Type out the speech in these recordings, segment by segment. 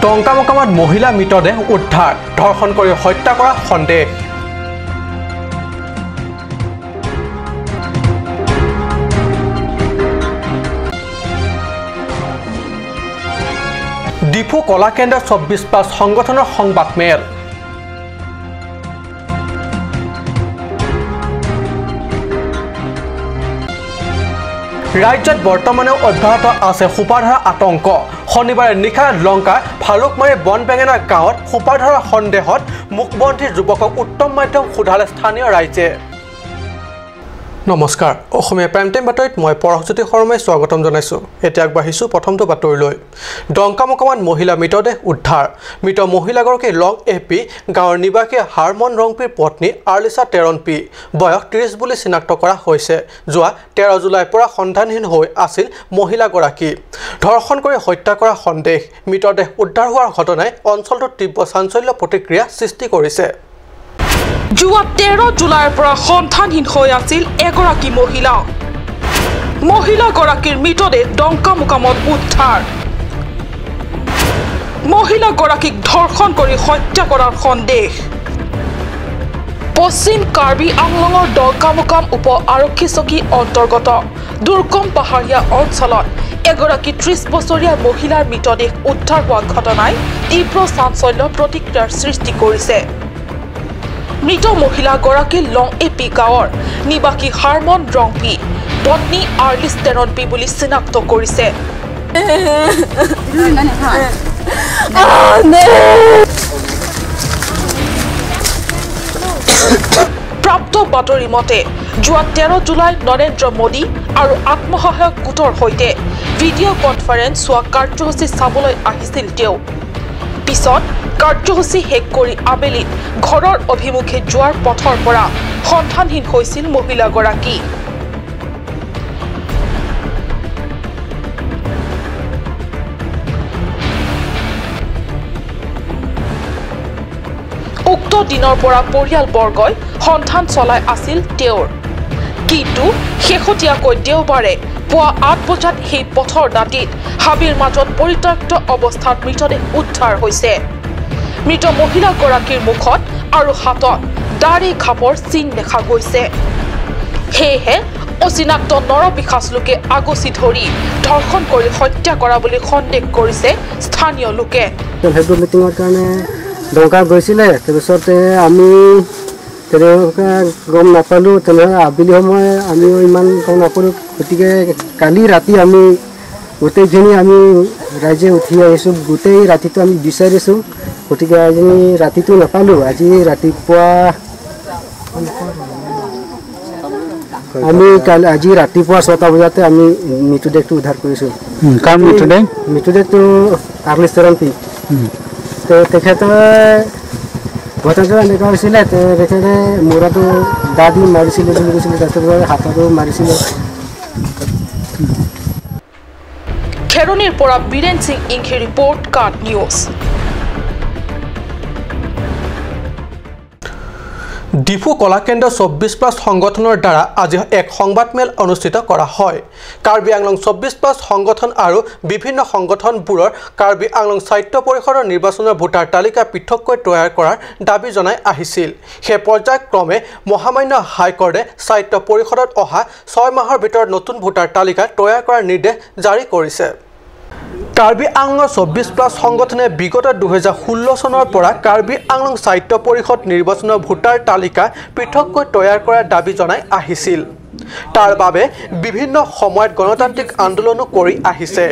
ডংকামোকামত মহিলা মৃতদেহ উদ্ধাৰ, ধৰ্ষণ কৰি হত্যা কৰা সন্দেহ। ডিফু কলাকেন্দ্ৰ 24+ সংগঠনৰ সংবাদমেল। ৰাজ্যত বৰ্তমানেও অব্যাহত আছে সোপাধৰা আতংক। শনিবাৰে নিশা লংকা ভালুকমাৰী বনবেঙেনা গাঁৱত সোপাধৰা সন্দেহত মুখবন্দী যুৱকক উত্তম মাধ্যম সোধালে স্থানীয় ৰাইজে। নমস্কাৰ, অসমীয়া প্ৰাইম টাইম বাতৰিত মই পৰশজ্যোতি শৰ্মাই স্বাগতম জনাইছোঁ। এতিয়া আগবাঢ়িছোঁ প্ৰথমটো বাতৰিলৈ। ডংকামোকামত মহিলা মৃতদেহ উদ্ধাৰ। মৃত মহিলাগৰাকী লং এ পি গাঁৱৰ নিবাসী হাৰমন ৰংপিৰ পত্নী আৰ্লিছা টেৰণপি, বয়স 30 বুলি চিনাক্ত কৰা হৈছে। যোৱা 13 জুলাইৰ পৰা সন্ধানহীন হৈ আছিল মহিলাগৰাকী। ধৰ্ষণ কৰি হত্যা কৰা সন্দেহ। মৃতদেহ উদ্ধাৰ হোৱাৰ ঘটনাই অঞ্চলটোত তীব্ৰ চাঞ্চল্য প্ৰতিক্ৰিয়া সৃষ্টি কৰিছে। যোৱা 13 জুলাইৰ পৰা সন্ধানহীন হৈ আছিল এগৰাকী মহিলা। মহিলাগৰাকীৰ মৃতদেহ ডংকামোকামত উদ্ধাৰ। মহিলাগৰাকীক ধৰ্ষণ কৰি হত্যা কৰাৰ সন্দেহ। পশ্চিম কাৰ্বি আংলঙৰ ডংকামোকাম উপ আৰক্ষী চকী অন্তৰ্গত দুৰ্গম পাহাৰীয়া অঞ্চলত এগৰাকী 30 বছৰীয়া মহিলাৰ মৃতদেহ উদ্ধাৰ হোৱা ঘটনাই তীব্ৰ চাঞ্চল্য প্ৰতিক্ৰিয়াৰ সৃষ্টি কৰিছে। মৃত মহিলাগৰাকী লং এ পি গাঁৱৰ নিবাসী হাৰমন ৰংপি, পত্নী আৰ্লিছ টেৰণপি বুলি চিনাক্ত কৰিছে। প্ৰাপ্ত বাতৰি মতে যোৱা 13 জুলাই নৰেন্দ্ৰ মোদী আৰু আত্মসহায়ক গোটৰ সৈতে ভিডিঅ' কনফাৰেন্স হোৱা কাৰ্যসূচী চাবলৈ আহিছিল তেওঁ। পিছত কাৰ্যসূচী শেষ কৰি আবেলিত ঘৰৰ অভিমুখে যোৱাৰ পথৰ পৰা সন্ধানহীন হৈছিল মহিলাগৰাকী। উক্ত দিনৰ পৰা পৰিয়ালবৰ্গই সন্ধান চলাই আছিল তেওঁৰ। কিন্তু শেহতীয়াকৈ দেওবাৰে পুৱা 8 বজাত সেই পথৰ দাঁতিত হাবিৰ মাজত পৰিত্যক্ত অৱস্থাত মৃতদেহ উদ্ধাৰ হৈছে। মৃত মহিলাগৰাকীৰ মুখত আৰু হাতত দাৰে ঘাপৰ চিন দেখা গৈছে। সেয়েহে অচিনাক্ত নৰপিশাচ লোকে আগচি ধৰি ধৰ্ষণ কৰি হত্যা কৰা বুলি সন্দেহ কৰিছে স্থানীয় লোকে। সেইটো মিটিঙৰ কাৰণে ডংকা গৈছিলে, তাৰপিছতে আমি তেনেকুৱা গম নাপালোঁ। তেনেহ'লে আবেলি সময় আমিও ইমান গম নাপালোঁ। গতিকে কালি ৰাতি আমি গোটেইখিনি আমি ৰাইজে উঠি আহিছোঁ, গোটেই ৰাতিটো আমি বিচাৰিছোঁ। গতিকে আজি ৰাতিটো নাপালোঁ। আজি ৰাতিপুৱা আমি কালি আজি ৰাতিপুৱা 6টা বজাতে আমি মৃতদেহটো উদ্ধাৰ কৰিছোঁ। কাৰ মৃতদেহ? মৃতদেহটো আৰ্লিছ টেৰণপি। তেখেতে ঘটনাটো এনেকুৱা হৈছিলে, তেখেতে মূৰতো দা দি মাৰিছিলে বুলি কৈছিলে, তাৰপিছত হাততো মাৰিছিলে। খেৰণিৰ পৰা বীৰেন সিং ইংখি ৰিপৰ্ট, কাট নিউজ। ডিফু কলাকেন্দ্ৰ 24+ সংগঠনৰ দ্বাৰা আজি এক সংবাদমেল অনুষ্ঠিত কৰা হয়। কাৰ্বি আংলং 24+ সংগঠন আৰু বিভিন্ন সংগঠনবোৰৰ কাৰ্বি আংলং স্বায়ত্ত পৰিষদৰ নিৰ্বাচনৰ ভোটাৰ তালিকা পৃথককৈ তৈয়াৰ কৰাৰ দাবী জনাই আহিছিল। সেই পৰ্যায়ক্ৰমে মহামান্য হাইকোৰ্টে স্বায়ত্ত পৰিষদত অহা 6 মাহৰ ভিতৰত নতুন ভোটাৰ তালিকা তৈয়াৰ কৰাৰ নিৰ্দেশ জাৰি কৰিছে। কাৰ্বি আংলঙৰ 24+ সংগঠনে বিগত 2016 চনৰ পৰা কাৰ্বি আংলং স্বায়ত্ত পৰিষদ নিৰ্বাচনৰ ভোটাৰ তালিকা পৃথককৈ তৈয়াৰ কৰাৰ দাবী জনাই আহিছিল। তাৰ বাবে বিভিন্ন সময়ত গণতান্ত্ৰিক আন্দোলনো কৰি আহিছে।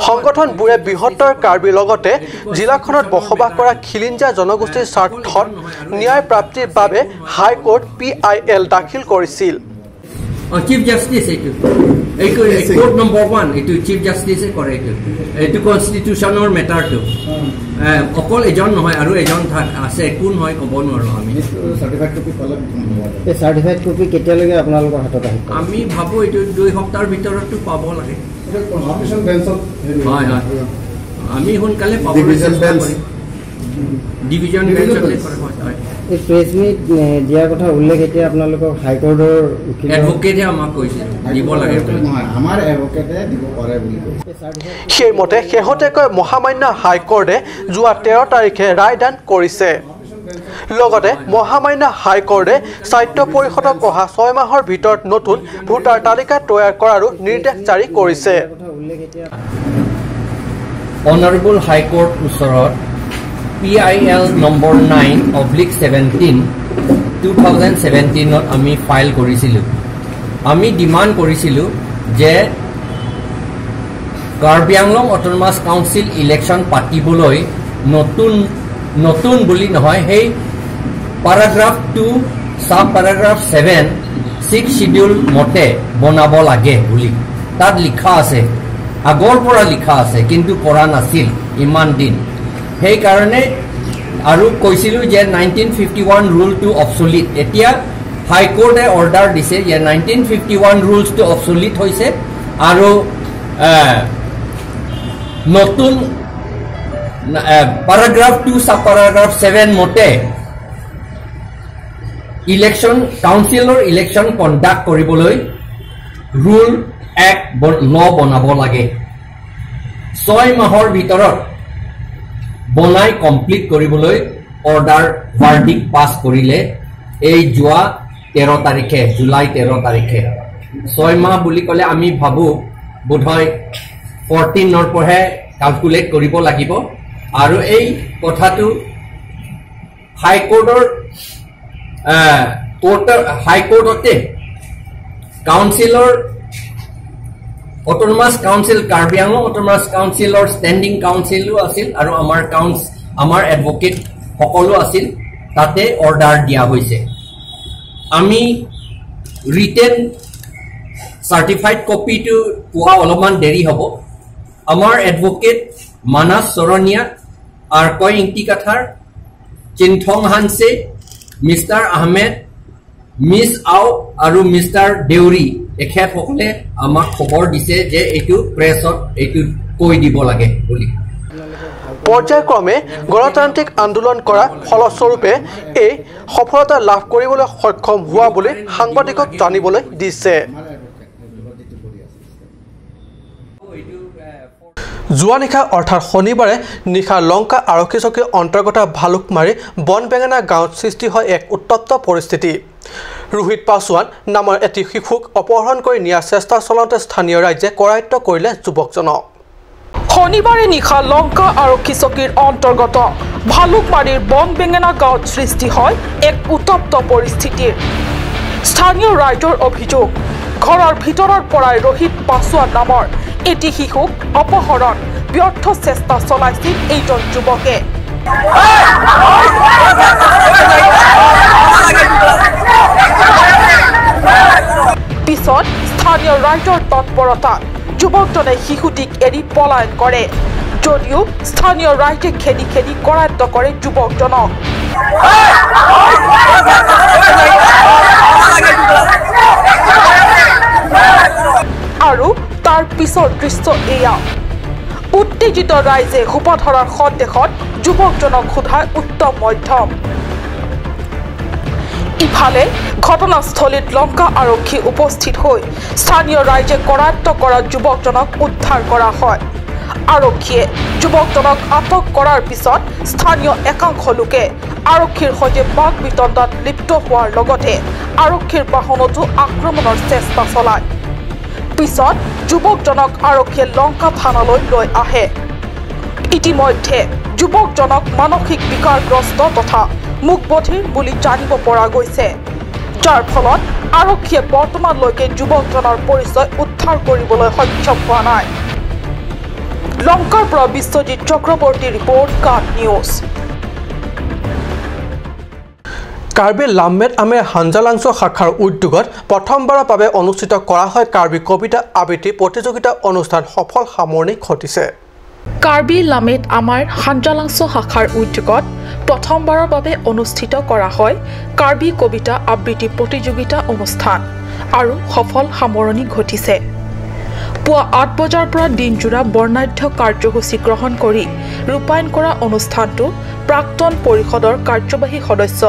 সংগঠনবোৰে বৃহত্তৰ কাৰ্বিৰ লগতে জিলাখনত বসবাস কৰা খিলিঞ্জীয়া জনগোষ্ঠীৰ স্বাৰ্থত ন্যায় প্ৰাপ্তিৰ বাবে হাইকোৰ্ট PIL দাখিল কৰিছিল। চিফ জাষ্টিছ এইটো কোৰ্ট নম্বৰ 1, এইটো চিফ জাষ্টিছে কৰে। এইটো কনষ্টিটিউশ্যনৰ মেটাৰটো অকল এজন নহয় আৰু এজন আছে, কোন হয় ক'ব নোৱাৰোঁ আমি। চাৰ্টিফাইড কপি কেতিয়ালৈকে আপোনালোকৰ হাতত আহিব? আমি ভাবোঁ এইটো 2 সপ্তাহৰ ভিতৰতো পাব লাগে। হয় হয়, আমি সোনকালে পাব চেষ্টা কৰিম। ডিভিজন বেঞ্চতে কৰা হয়। এই প্ৰেছ মিট দিয়াৰ কথা উল্লেখ এতিয়া আপোনালোকক হাইকোৰ্টৰ এডভোকেটে আমাক কৈছে দিব লাগে, নহয় আমাৰ এডভোকেটে দিব পাৰে বুলি কৈছে। সেইমতে শেহতীয়াকৈ মহামান্য হাইকোৰ্টে যোৱা 13 তাৰিখে ৰায়দান কৰিছে। লগতে মহামান্য হাইকোৰ্টে স্বায়ত্ত পৰিষদক অহা 6 মাহৰ ভিতৰত নতুন ভোটাৰ তালিকা তৈয়াৰ কৰাৰো নিৰ্দেশ জাৰি কৰিছে। অনাৰেবল হাইকোৰ্ট ওচৰত PIL number 9/17 2017 আমি ফাইল কৰিছিলোঁ। আমি ডিমাণ্ড কৰিছিলোঁ যে Karbi Anglong autonomous council election পাতিবলৈ নতুন নতুন বুলি নহয়, সেই paragraph 2 sub paragraph 7 6 schedule মতে বনাব লাগে বুলি তাত লিখা আছে, আগৰ পৰা লিখা আছে, কিন্তু কৰা নাছিল ইমান দিন। সেইকাৰণে আৰু কৈছিলোঁ যে 1951 ৰুলটো অবচলিট। এতিয়া হাইকোৰ্টে অৰ্ডাৰ দিছে যে 1951 ৰুলছটো অবচলিট হৈছে আৰু নতুন পেৰাগ্ৰাফ 2 সাব পেৰাগ্ৰাফ 7 মতে ইলেকশ্যন কাউন্সিলৰ ইলেকশ্যন কণ্ডাক্ট কৰিবলৈ ৰুল এক ল বনাব লাগে। 6 মাহৰ ভিতৰত বনাই কমপ্লিট কৰিবলৈ অৰ্ডাৰ ভাৰ্ডিক পাছ কৰিলে এই যোৱা 13 তাৰিখে, জুলাই 13 তাৰিখে। 6 মাহ বুলি ক'লে আমি ভাবোঁ বোধহয় 14ৰ পৰাহে কালকুলেট কৰিব লাগিব। আৰু এই কথাটো হাইকোৰ্টৰ হাইকোৰ্টতে কাউন্সিলৰ autonomous council, Karbi Anglong autonomous কাউন্সিলৰ ষ্টেণ্ডিং কাউন্সিলো আছিল আৰু আমাৰ এডভোকেট সকলো আছিল, তাতে অৰ্ডাৰ দিয়া হৈছে। আমি ৰিটেন চাৰ্টিফাইড কপিটো পোৱা অলপমান দেৰি হ'ব। আমাৰ advocate Manas Saraniya, Arkoi Ingtikathar, Sinthong Hanse, mister Ahmed, miss Ao আৰু মিষ্টাৰ দেউৰী, এখেতসকলে আমাক খবৰ দিছে যে এইটো প্ৰেছত এইটো কৈ দিব লাগে বুলি। পৰ্যায়ক্ৰমে গণতান্ত্ৰিক আন্দোলন কৰা ফলস্বৰূপে এই সফলতা লাভ কৰিবলৈ সক্ষম হোৱা বুলি সাংবাদিকক জানিবলৈ দিছে। যোৱা নিশা অৰ্থাৎ শনিবাৰে নিশা লংকা আৰক্ষী চকীৰ অন্তৰ্গত ভালুকমাৰী বনবেঙেনা গাঁৱত সৃষ্টি হয় এক উত্তপ্ত পৰিস্থিতি। ৰোহিত পাছোৱান নামৰ এটি শিশুক অপহৰণ কৰি নিয়াৰ চেষ্টা চলাওঁতে স্থানীয় ৰাইজে কৰায়ত্ব কৰিলে যুৱকজনক। শনিবাৰে নিশা লংকা আৰক্ষী চকীৰ অন্তৰ্গত ভালুকমাৰীৰ বনবেঙেনা গাঁৱত সৃষ্টি হয় এক উত্তপ্ত পৰিস্থিতিৰ। স্থানীয় ৰাইজৰ অভিযোগ, ঘৰৰ ভিতৰৰ পৰাই ৰোহিত পাছোৱান নামৰ এটি শিশুক অপহৰণ ব্যৰ্থ চেষ্টা চলাইছিল এইজন যুৱকে। পিছত স্থানীয় ৰাইজৰ তৎপৰতাত যুৱকজনে শিশুটিক এৰি পলায়ন কৰে যদিও স্থানীয় ৰাইজে খেদি খেদি কৰায়ত্ব কৰে যুৱকজনক। আৰু তাৰ পিছৰ দৃশ্য এয়া। উত্তেজিত ৰাইজে সোপাধৰাৰ সন্দেহত যুৱকজনক সোধাই উত্তম মধ্যম। ইফালে ঘটনাস্থলীত লংকা আৰক্ষী উপস্থিত হৈ স্থানীয় ৰাইজে কৰায়ত্ব কৰা যুৱকজনক উদ্ধাৰ কৰা হয়। আৰক্ষীয়ে যুৱকজনক আটক কৰাৰ পিছত স্থানীয় একাংশ লোকে আৰক্ষীৰ সৈতে বাক বিতণ্ডাত লিপ্ত হোৱাৰ লগতে আৰক্ষীৰ বাহনতো আক্ৰমণৰ চেষ্টা চলায়। পিছত যুৱকজনক আৰক্ষীয়ে লংকা থানালৈ লৈ আহে। ইতিমধ্যে যুৱকজনক মানসিক বিকাৰগ্ৰস্ত তথা মুকবধিৰ বুলি জানিব পৰা গৈছে, যাৰ ফলত আৰক্ষীয়ে বৰ্তমানলৈকে যুৱকজনৰ পৰিচয় উদ্ধাৰ কৰিবলৈ সক্ষম হোৱা নাই। লংকাৰ পৰা বিশ্বজিৎ চক্ৰৱৰ্তী ৰিপৰ্ট, কাট নিউজ। কাৰ্বি লামমেট আমেৰ হাঞ্জালাংছ শাখাৰ উদ্যোগত প্ৰথমবাৰৰ বাবে অনুষ্ঠিত কৰা হয় কাৰ্বি কবিতা আবৃত্তি প্ৰতিযোগিতা অনুষ্ঠান সফল সামৰণি ঘটিছে। কাৰ্বি লামেট আমাৰ হাঞ্জালাংছ শাখাৰ উদ্যোগত প্ৰথমবাৰৰ বাবে অনুষ্ঠিত কৰা হয় কাৰ্বি কবিতা আবৃত্তি প্ৰতিযোগিতা অনুষ্ঠান আৰু সফল সামৰণি ঘটিছে। পুৱা ৮ বজাৰ পৰা দিনজোৰা বৰ্ণাঢ্য কাৰ্যসূচী গ্ৰহণ কৰি ৰূপায়ণ কৰা অনুষ্ঠানটো প্ৰাক্তন পৰিষদৰ কাৰ্যবাহী সদস্য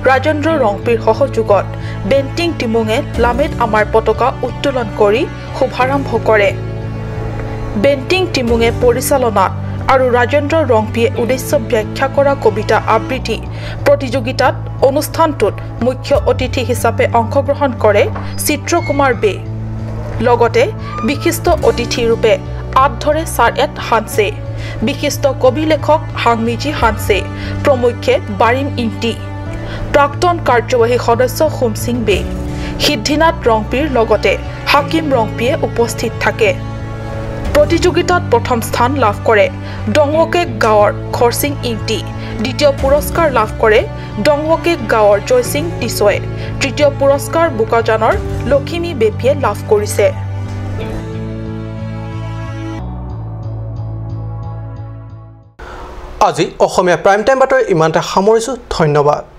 ৰাজেন্দ্ৰ ৰংপিৰ সহযোগত বেণ্টিং টিমুঙে লামেত আমাৰ পতাকা উত্তোলন কৰি শুভাৰম্ভ কৰে। বেণ্টিং টিমুঙে পৰিচালনাত আৰু ৰাজেন্দ্ৰ ৰংপিয়ে উদ্দেশ্য ব্যাখ্যা কৰা কবিতা আবৃত্তি প্ৰতিযোগিতাত অনুষ্ঠানটোত মুখ্য অতিথি হিচাপে অংশগ্ৰহণ কৰে চিত্ৰকুমাৰ বে, লগতে বিশিষ্ট অতিথিৰূপে আঁত ধৰে ছাৰ এট হানছে, বিশিষ্ট কবি লেখক হাংমিজি হানছে প্ৰমুখ্যে বাৰিম ইংটি, প্ৰাক্তন কাৰ্যবাহী সদস্য সোমসিং বে, সিদ্ধিনাথ ৰংপিৰ লগতে হাকিম ৰংপিয়ে উপস্থিত থাকে। প্ৰতিযোগিতাত প্ৰথম স্থান লাভ কৰে ডংৱকেক গাঁৱৰ খৰসিং ইংটি, দ্বিতীয় পুৰস্কাৰ লাভ কৰে ডংৱকেক গাঁৱৰ জয়সিং টিছয়ে, তৃতীয় পুৰস্কাৰ বোকাজানৰ লখিমী বেপিয়ে লাভ কৰিছে। আজি অসমীয়া প্ৰাইম টাইম বাতৰি ইমানতে সামৰিছোঁ। ধন্যবাদ।